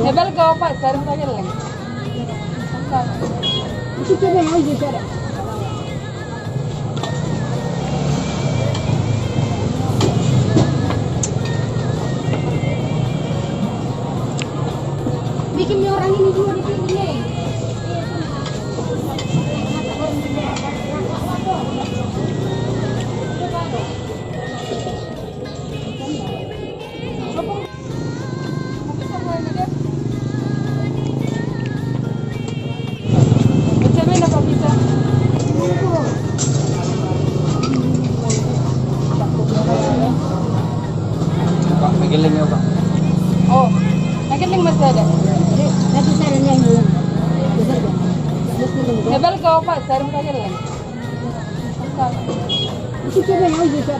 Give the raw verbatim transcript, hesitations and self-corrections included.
Ebal kau pasar, pakai lagi. Itu coba mau juga. Bikin mie orang ini dulu di sini, nih. Pak, pageleng ya, Pak. Oh, pageleng masih ada. Nanti saya nyanyi. Ebal kau pasar, pageleng. Itu coba mau juga.